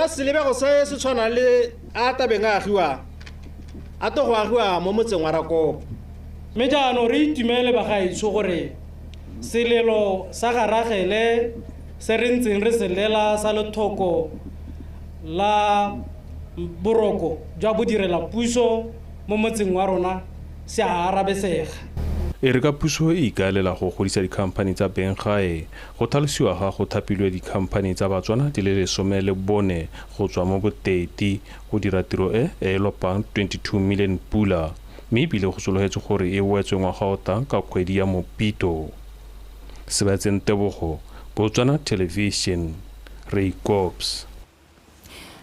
Ka selebego se se tshwanang le a tabeng a agiwang a to go agiwa mo motseng wa Rakopo. Mme jaanong re itumele bagaetsho gore selelo sa garagele se re ntseng re se lela sa lethoko la boroko jwa bodirela puso mo motseng wa rona se a arabesega. E re ka puso e ikaelela go godisa dikhamphani tsa benggae, go tlhalosiwa ga go thapilwe dikhamphani tsa Batswana di le 14 go tswa mo Boteti go dira tiro e e lopang 22 million pula, mme ebile go sologetswe gore e wetswe ngwaga o tlang ka kgwedi ya Mopito. Sebetseng Tebogo, Botswana Television, Raikops.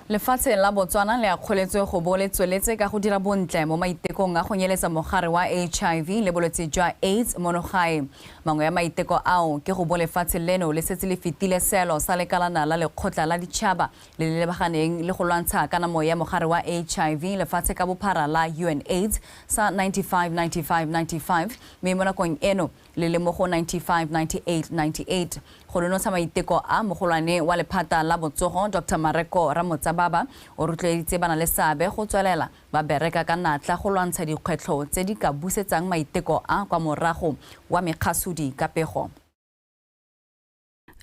Lefatshe la Botswana le akgoletswe go bo le tsweletse ka go dira bontle mo maitekong a go nyeletsa mogare wa HIV le bolwetse jwa AIDS mono gae. Mangwe ya maiteko ao ke go bo lefatshe leno le setse le fetile seelo sa lekalana la lekgotla la ditšhaba le le lebaganeng le go lwantsha kanamo ya mogare wa HIV lefatshe ka bophara la UNAIDS sa 95 95 95, mme mo nakong eno le le mo go 95 98 98. Go nonotsha maiteko a, mogolwane wa lephata la botsogo Dr Mareko Ramotsababa o rotloeditse bana le seabe go tswelela ba bereka ka natla go lwantsha dikgwetlho tse di ka busetsang maiteko a kwa morago. Wa mekgasodi ka pego.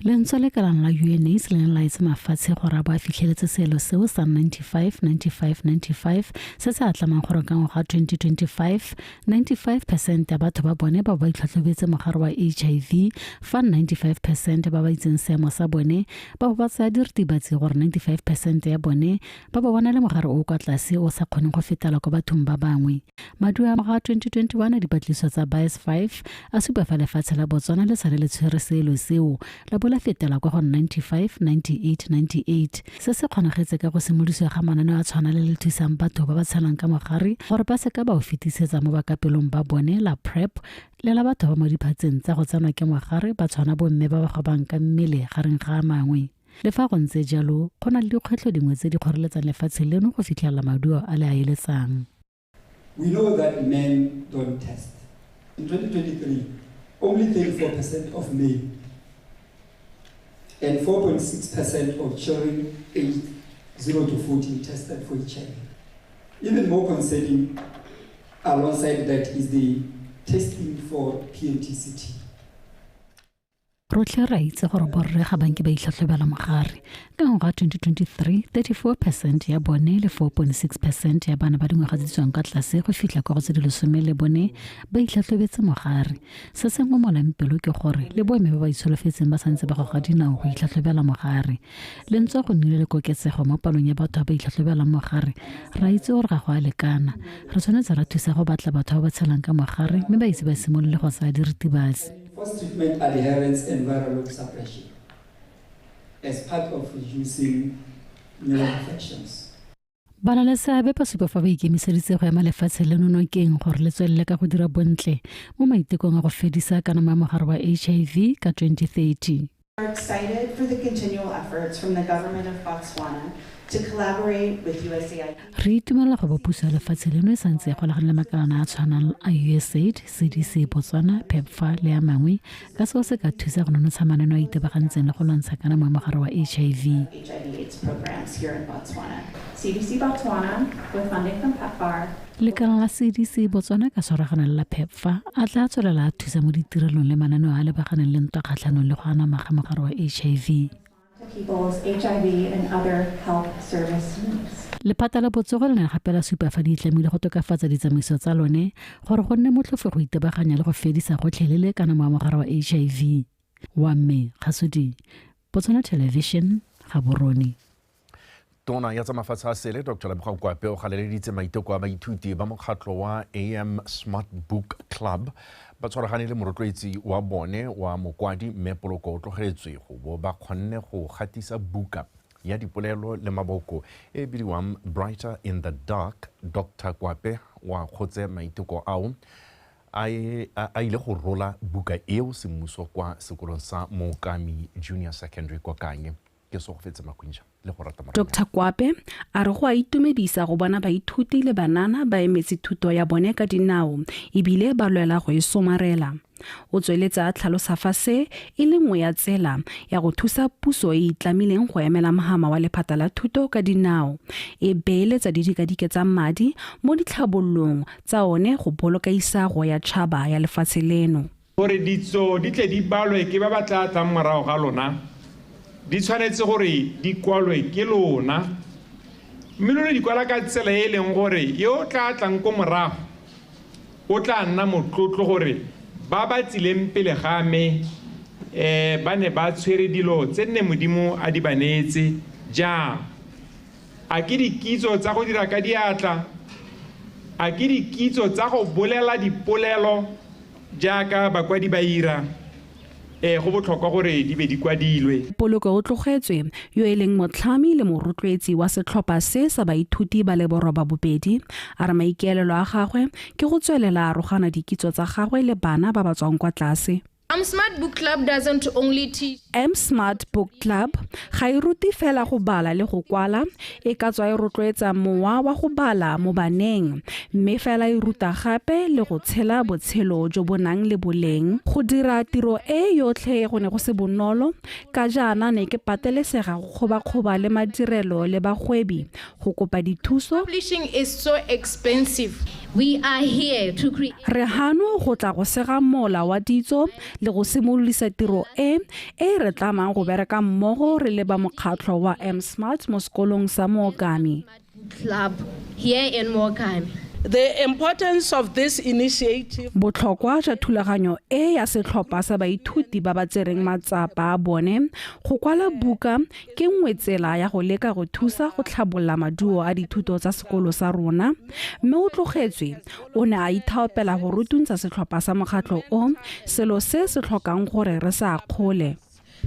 Lentswe lekalana la UNAIDS le ne la etse mafatshe gore a bo a fitlheletse seelo seo sa 95 95 95 se se atlamang gore ka ngwaga 2025, 95% ya batho ba bone ba ba itlhatlhobetse mogare wa HIV, fa 95% ba ba itseng seemo sa bone ba bo ba tsaya diritibatsi gore 95% ya bone ba bo ba na le mogare o kwa tlase o sa kgoneng go fetela kwa bathong ba bangwe. Maduo a ngwaga 2021 a dipatlisiso tsa BIAS 5 a supa fa lefatshe la Botswana le sale le tshwere seelo seo la bo la fetela kwa go 95 98 98. Se se kgonagetse ka go simolodisiwa ga mananeo a tshwana le le thusang batho ba ba tshelang ka mogare gore ba seka ba o fetisetsa mo bakapelong ba bone la PrEP le la batho ba mo diphatseng tsa go tsenwa ke mogare ba tshwana bomme ba ba gwebang ka mmele gareng ga a mangwe. Le fa go ntse jalo, go na le dikgwetlho dingwe tse di kgoreletsang lefatshe leno go fitlhelela maduo a le a eletsang. We know that men don't test. In 2023, only 34% of men and 4.6% of children aged 0 to 14 tested for HIV. Even more concerning alongside that is the testing for PMTCT. Rotlhe re a itse gore borre ga banke ba itlhatlhobela mogare. Ka ngwaga 2023, 34% ya bone le 4.6% ya bana ba dingwaga tse di tswang kwa tlase go fitlha kwa go tse di 14 ba itlhatlhobetse mogare. Se se ngomolang pelo ke gore le bomme ba ba itsholofetseng ba santse ba goga dinao go itlhatlhobela mogare. Le ntswa go nnile le koketsego mo palong ya batho ba ba itlhatlhobelang mogare, re a itse gore ga go a lekana. Re tshwanetse ra thusa go batla batho ba ba tshelang ka mogare mme ba ise ba simolole go tsaya diritibatsi. Post-treatment adherence and viral load suppression as part of reducing neuroinfections. Ba na le seabe ba supa fa ba ikemiseditse go ema lefatshe leno nokeng gore le tswelele ka go dira bontle mo maitekong a go fedisa kanamo ya mogare wa HIV ka 2030. We are excited for the continual efforts from the government of Botswana to collaborate with USAID. Re itumelela go bo puso ya lefatshe leno e santse e golagane le makalana a tshwanang a USAID, CDC Botswana, PEPFAR le a mangwe, ka seo se ka thusa go nonotsha mananeo a itebagantseng le go lwantsha kanamo ya mogare wa HIV. HIV AIDS programs here in Botswana. CDC Botswana, with funding from PEPFAR. Lekala la CDC Botswana ka tshwaragano le la PEPFAR a tla tswelela a thusa mo ditirelong le mananeo a lebaganeng le ntwa kgatlhanong le go anama ga mogare wa HIV. People's HIV and other health service needs. Lephata la botsogo le ne gape la supa fa di itlamile go tokafatsa ditsamaiso tsa lone gore go nne motlhofo go itebaganya le go fedisa gotlhelele kanamo ya mogare wa HIV. Wa mme Kgasodi, Botswana Television, Gaborone. Tona ya tsa mafatshe a sele Dr Lebogang Kwape o galeleditse maiteko a baithuti ba mokgatlho wa AM Smart Book Club ba tshwaragane le morotloetsi wa bone wa mokwadi mme Poloko o tlogetswe go bo ba kgonne go gatisa buka ya dipolelo le maboko e bidiwang Brighter in the Dark. Dr Kwape wa kgotse maiteko ao a ile go rola buka eo semmuso kwa sekolong sa Mookami Junior Secondary kwa Kanye. Ke Sogofetse Makwinja. Le go rata. Dr Kwape a re go a itumedisa go bona baithuti le banana ba emetse thuto ya bone ka dinao ebile ba lwela go e somarela. O tsweletse a tlhalosa fa se e le nngwe ya tsela ya go thusa puso e itlamileng go emela mohama wa lephata la thuto ka dinao, e beeletsa didikadike tsa madi mo ditlhabololong tsa one go boloka isago ya tšhaba ya lefatshe leno. Gore ditso di tle di balwe ke ba ba tla tlang morago ga lona, di tshwanetse gore di kwalwe ke lona, mme lone di kwala ka tsela e leng gore yo o tla tlang ko morago o tla nna motlotlo gore ba ba tsileng pele ga me ba ne ba tshwere dilo tse nne Modimo a di ba neetse jang. A ke dikitso tsa go dira ka diatla, a ke dikitso tsa go bolela dipolelo jaaka bakwadi ba ira, go botlhokwa gore di be di kwadilwe. Poloko o tlogetswe yo e leng motlhami le morotloetsi wa setlhopha se sa baithuti ba le 82 a re maikaelelo a gagwe ke go tswelela a arogana dikitso tsa gagwe le bana ba ba tswang kwa tlase. M-Smart Book Club doesn't only teach. M-Smart Book Club ga e rute fela go bala le go kwala, e ka tswa e rotloetsa mowa wa go bala mo baneng, mme fela e ruta gape le go tshela botshelo jo bo nang le boleng. Go dira tiro e yotlhe go ne go se bonolo, ka jaana ne ke patelesega go kgobakgoba le madirelo le bagwebi go kopa dithuso. Publishing is so expensive. We are here to create. Re hano go tla go sega mola wa ditso le go simolodisa tiro e e re tlamang go bereka mmogo re le ba mokgatlho wa M-Smart mo sekolong sa Mookami Club here in Mookami. The importance of this initiative. Botlhokwa jwa thulaganyo e ya setlhopha sa baithuti ba ba tsereng matsapa a bone go kwala buka ke nngwe tsela ya go leka go thusa go tlhabolla maduo a dithuto tsa sekolo sa rona, mme o tlogetswe o ne a ithaopela go rutuntsha setlhopha sa mokgatlho o, selo se se tlhokang gore re sa akgole.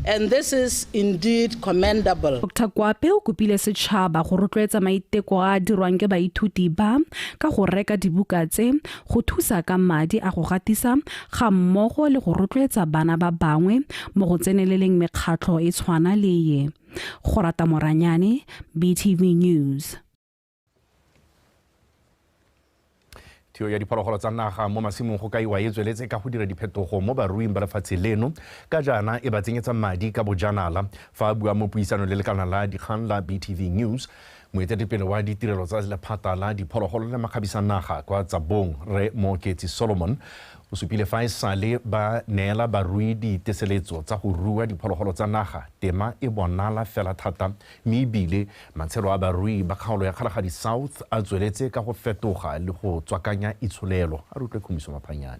And this is indeed commendable. Dr Kwape o kopile setšhaba go rotloetsa maiteko a dirwang ke baithuti ba ka go reka dibuka tse go thusa ka madi a go gatisa ga mmogo le go rotloetsa bana ba bangwe mo go tseneleleng mekgatlho e tshwana le ye. Go rata Moranyane, BTV News. Theo ya diphologolo tsa naga mo masimong go kaiwa e tsweletse ka go dira diphetogo mo baruing ba lefatshe leno, ka jaana e ba tsenyetsa madi ka bojanala. Fa a bua mo puisanong le lekala la dikgang la BTV News, moeteledipele wa ditirelo tsa lephata la diphologolo le makgabisa naga kwa Tsabong, Rre Mooketsi Solomon, o supile fa e sale ba neela barui diteseletso tsa go rua diphologolo tsa naga, tema e bonala fela thata, mme ebile matshelo a barui ba kgaolo ya Kgalagadi South a tsweletse ka go fetoga le go tswakanya itsholelo. A re utlwe Khumiso Maphanyane.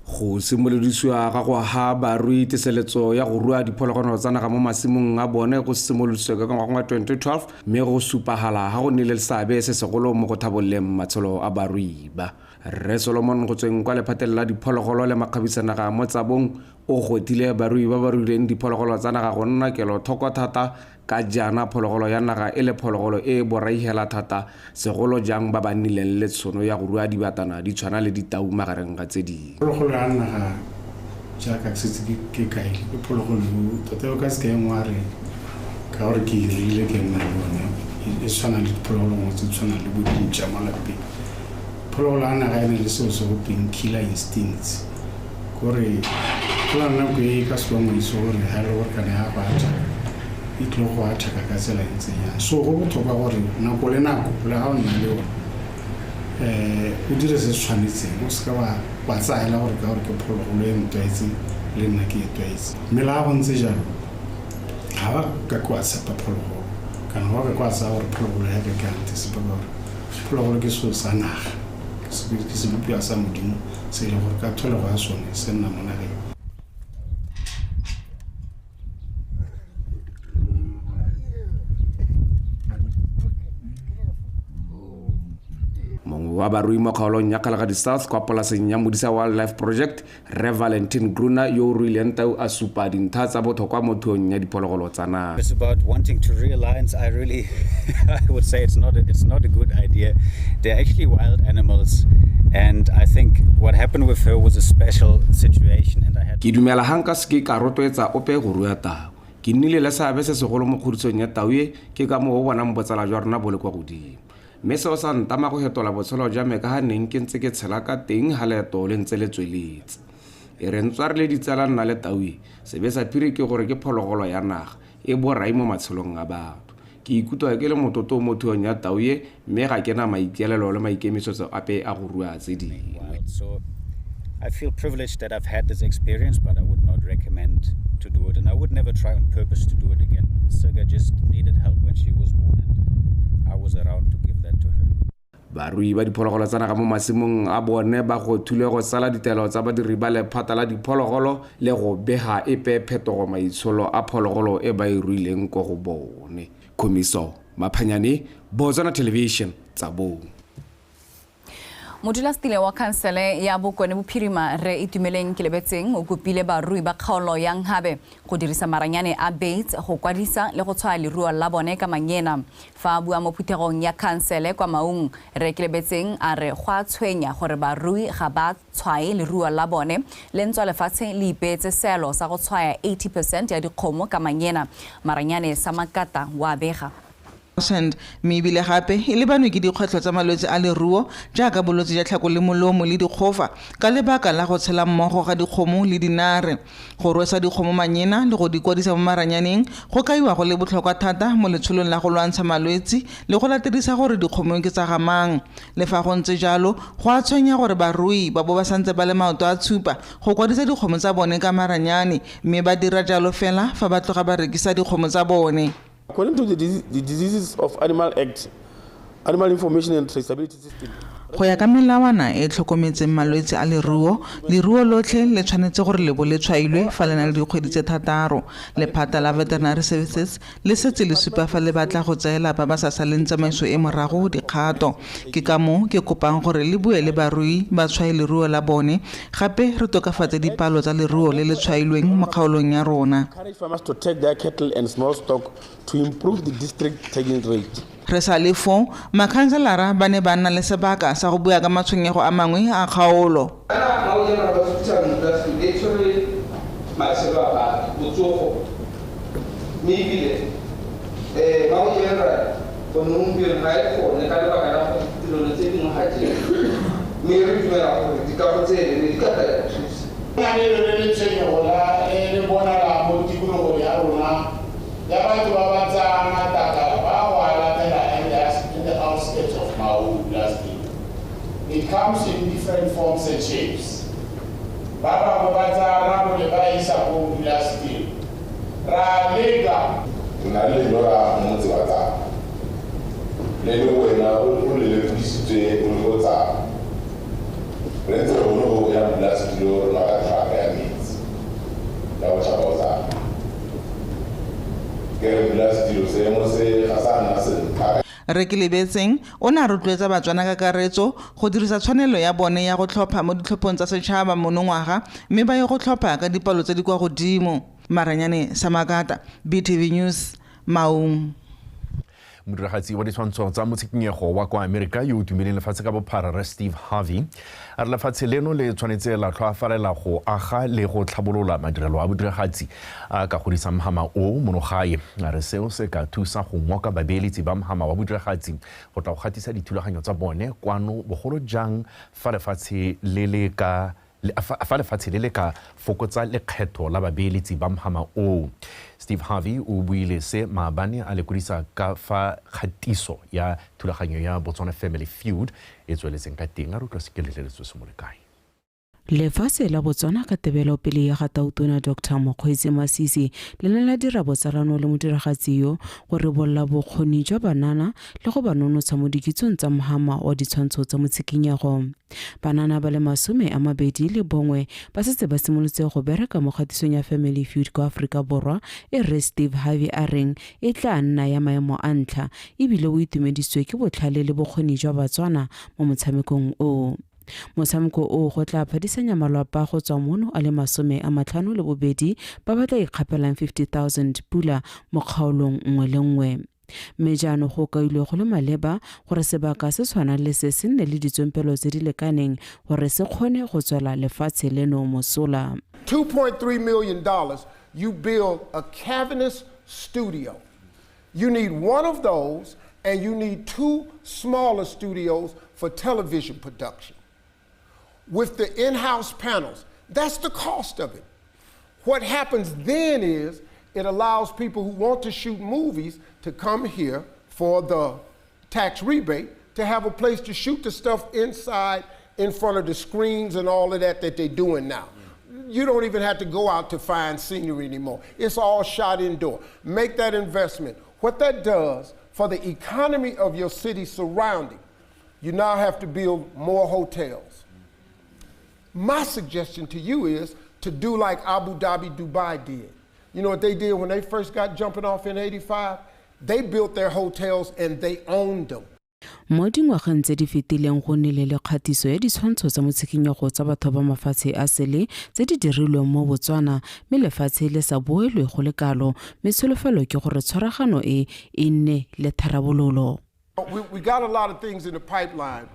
Go simolodisiwa ga go ha barui teseletso ya go rua diphologolo tsa naga mo masimong a bone go simolodisiwa ka ngwaga wa 2012, mme go supagala ga go nnile le seabe se segolo mo go thabololeng matshelo a barui ba. Rre Solomon go tsweng kwa lephateng la diphologolo le makgabisanaga mo Tsabong o gotile barui ba ba ruileng diphologolo tsa naga go nna kelothoko thata, ka jaana phologolo ya naga e le phologolo e e boraihela thata, segolo jang ba ba nnileng le tšhono ya go rua dibatana di tshwana le ditau magareng ga tse dingwe. Phologolo ya naga jaaka ke setse ke kaile, ke phologolo tota o ka se ka engwe a re ka gore ke e ruile ke nna le yone, e tshwana le diphologolo nngwe tse di tshwanang le bo dintša mo lapeng. Phologolo ya naga e ne le selo se go tweng killer instincts, kore go na le nako e ka se bangwe itse gore ga e le gore kana ya go attack, e tlile go attack ka tsela e ntseng jang. So go botlhokwa gore nako le nako le ga o nna le yone, o dire se se tshwanetseng, o seka wa tsaela gore ka gore ke phologolo e ntlwaetseng le nna ke e tlwaetse. Mme le ga go ntse jalo, ga ba ka ke wa tshepa phologolo, kana ga ba ka ke wa tsaya gore phologolo ya ka ke a ntesepa, ka gore phologolo ke selo sa naga, ke sebopiwa sa Modimo se e leng gore ka tlholego ya sone se nna mo nageng. Mongwe wa barui mo kgaolong ya Kgalagadi South kwa polaseng ya Modisa Wildlife Project, Rre Valentine Gruner, yo o ruileng tau, a supa dintlha tsa botlhokwa mo thuong ya diphologolo tsa naga. It's about wanting to rear lions. I really I would say it's not a good idea. They're actually wild animals, and I think what happened with her was a special situation, and I had Ke dumela ha nka se ke ka rotloetsa ope go rua tau. Ke nnile le seabe se segolo mo kgodisong ya tau e, ke ka moo o bonang botsala jwa rona bo le kwa godimo. Mme seo sa ntama go fetola botshelo jwa me ka ga neng ke ntse ke tshela ka teng ga leeto le ntse le tsweletse. E re ntswa re le ditsala nna le tau e, sebe sa phiri ke gore ke phologolo ya naga, e borai mo matshelong a batho. Ke ikutlwa ke le motlotlo mo thuong ya tau e, mme ga ke na maikaelelo le maikemisetso ape a go rua tse dingwe. So I feel privileged that I've had this experience, but I would not recommend to do it, and I would never try on purpose to do it again. Sirga just needed help when she was born, and I was around to give that to her. Barui ba diphologolo tsa naga mo masimong a bone ba go thule go sala ditaelo tsa badiri ba lephata la diphologolo le go bega epe phetogo maitsholo a phologolo e ba e ruileng ko go bone. Khumiso Maphanyane, Botswana Television, Tsabong. Modulasetilo wa khansele ya Bokone Bophirima Rre Itumeleng Kelebetseng o kopile barui ba kgaolo ya Nhabe go dirisa maranyane a Bates go kwadisa le go tshwaya leruo la bone ka manyena. Fa a bua mo phuthegong ya khansele kwa Maung, Rre Kelebetseng a re go a tshwenya gore barui ga ba tshwaye leruo la bone le ntswa lefatshe le ipeetse seelo sa go tshwaya 80% ya dikgomo ka manyena. Maranyane sa Makata wa bega. Mme ebile gape e lebanwe ke dikgwetlho tsa malwetse a leruo jaaka bolwetse jwa tlhako le molomo le dikgofa ka lebaka la go tshela mmogo ga dikgomo le dinare. Go rwesa dikgomo manyena le go di kwadisa mo maranyaneng go kaiwa go le botlhokwa thata mo letsholong la go lwantsha malwetse le go latedisa gore dikgomo ke tsa ga mang. Le fa go ntse jalo, go a tshwenya gore barui ba bo ba santse ba le maoto a tshupa go kwadisa dikgomo tsa bone ka maranyane, mme ba dira jalo fela fa ba tloga ba rekisa dikgomo tsa bone. According to the Diseases of Animal Act, Animal Information and Traceability System. Go ya ka melawana e tlhokometseng malwetse a leruo, leruo lotlhe le tshwanetse gore le bo le tshwailwe fa le na le dikgwedi tse 6. Lephata la Veterinary Services le setse le supa fa le batla go tseela ba ba sa saleng tsamaiso e morago dikgato. Ke ka moo ke kopang gore le bue le barui ba tshwae leruo la bone, gape re tokafatse dipalo tsa leruo le le tshwailweng mo kgaolong ya rona. Encourage farmers to take their cattle and small stock to improve the district tagging rate. Re sa le foo, makhanselara ba ne ba nna le sebaka sa go bua ka matshwenyego a mangwe a kgaolo. It comes in different forms and shapes. Baba ba rabo ba isa ko plastic. Ra lega na le lora motse wa tsa. Le le wena o le le tlisitse o le go tsa. Re ntse re bone go ya plastic lo rona ka truck ya metsi. Ya go tshaba tsa. Ke re plastic se mo se ga sa nna sentle. Rre Kelebetseng o ne a rotloetsa Batswana kakaretso go dirisa tshwanelo ya bone ya go tlhopha mo ditlhophong tsa setšhaba monongwaga, mme ba ye go tlhopha ka dipalo tse di kwa godimo. Maranyane Samakata, BTV News, Maung. Modiragatsi wa ditshwantsho tsa motshikinyego wa kwa Amerika yo o tumileng lefatshe ka bophara Rre Steve Harvey a re lefatshe leno le tshwanetse la tlhoafalela go aga le go tlhabolola madirelo a bodiragatsi a ka godisa mhama o monogae. A re seo se ka thusa go ngoka babeeletsi ba mhama wa bodiragatsi go tla go gatisa dithulaganyo tsa bone kwano, bogolo jang fa lefatshe le le ka fa lefatshe le le ka fokotsa lekgetho la babeeletsi ba mhama o. Steve Harvey o buile se maabane a lekodisa ka fa kgatiso ya thulaganyo ya Botswana Family Feud e tsweletseng ka teng. A re utlwa sekeleletswe se mo le kae. Lefatshe la Botswana ka tebelopele ya ga Tautona Dr. Mokgweetsi Masisi le ne la dira botsalano le modiragatsi yo go rebolla bokgoni jwa banana le go ba nonotsha mo dikitsong tsa mhama wa ditshwantsho tsa motshikinyego. Banana ba le 21 ba setse ba simolotse go bereka mo kgatisong ya Family Feud kwa Aforika Borwa e Rre Steve Harvey a reng e tla nna ya maemo a ntlha, ebile o itumedisitswe ke botlhale le bokgoni jwa Batswana mo motshamekong o. Motshameko o go tla phadisanya malwapa go tswa mono a le 52 ba ba tla ikgapelang 50,000 pula mo kgaolong nngwe le nngwe. Mme jaanong go kailwe go le maleba gore sebaka se tshwana le se se nne le ditsompelo tse di lekaneng gore se kgone go tswela lefatshe leno mosola. $2.3 million. You build a cavernous studio. You need one of those, and you need 2 smaller studios for television production. With the in-house panels, that's the cost of it. What happens then is it allows people who want to shoot movies to come here for the tax rebate, to have a place to shoot the stuff inside in front of the screens and all of that that they're doing now. You don't even have to go out to find scenery anymore. It's all shot indoor. Make that investment. What that does for the economy of your city surrounding, you now have to build more hotels. My suggestion to you is to do like Abu Dhabi, Dubai did. You know what they did when they first got jumping off in 85? They built their hotels and they owned them. Mo dingwageng tse di fetileng go nnile le kgatiso ya ditshwantsho tsa motshikinyego tsa batho ba mafatshe a sele tse di dirilweng mo Botswana, mme lefatshe le sa boelwe go le kalo, mme tsholofelo ke gore tshwaragano e e nne le tharabololo. We got a lot of things in the pipeline.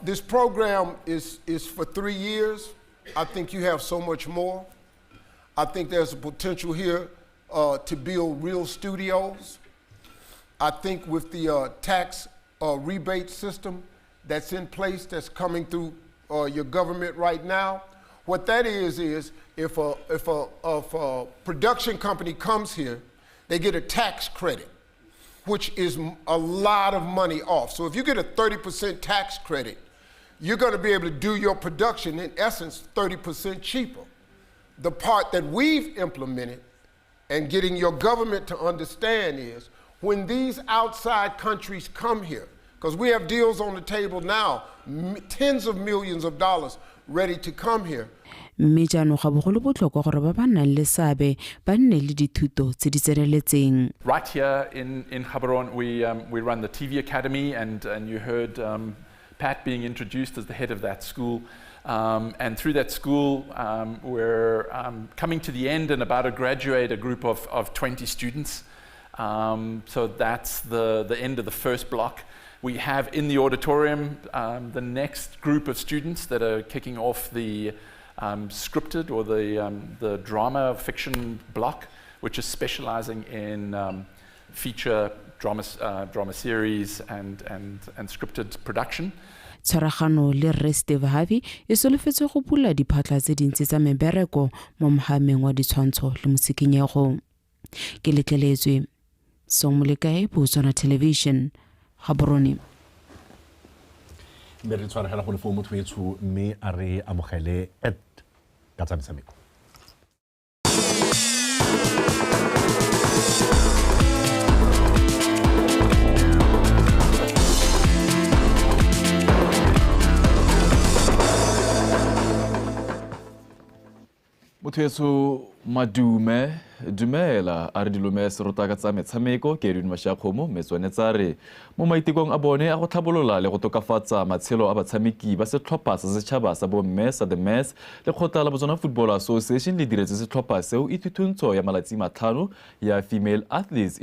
This program is for 3 years. I think you have so much more. I think there's a potential here to build real studios. I think with the tax rebate system that's in place, that's coming through your government right now, what that is if a production company comes here, they get a tax credit, which is a lot of money off. So if you get a 30% tax credit, you're gonna be able to do your production, in essence, 30% cheaper. The part that we've implemented and getting your government to understand is when these outside countries come here, because we have deals on the table now, tens of millions of dollars ready to come here. Mme jaanong ga bogolo botlhokwa gore ba ba nang le seabe ba nne le dithuto tse di tseneletseng. Right here in Gaborone, we run the TV Academy, and you heard Pat being introduced as the head of that school. And through that school, we're coming to the end and about to graduate a group of 20 students. So that's the end of the first block. We have in the auditorium the next group of students that are kicking off the scripted or the drama fiction block, which is specializing in feature drama, drama series and scripted production. Tshwaragano le Rre Steve Harvey e solofetse go bula diphatlha tse dintsi tsa mebereko mo mohameng wa ditshwantsho le motshikinyego. Ke letleletswe Songmolekae, Botswana Television, Gaborone. Mme re tshwaragela go le foo motho etsho, mme a re amogele at ka tsa metshameko. Motho etsho madume dumela a re dilome serota ka tsa metshameko ke Edwin Mashakgomo mme tsone tsa re mo maitekong a bone a go tlhabolola le go tokafatsa matshelo a batshameki ba setlhopha sa setšhaba sa bomme sa The Mets, lekgotla la Botswana Football Association le diretse setlhopha seo ithuthuntso ya malatsi matlhano ya Female Athletes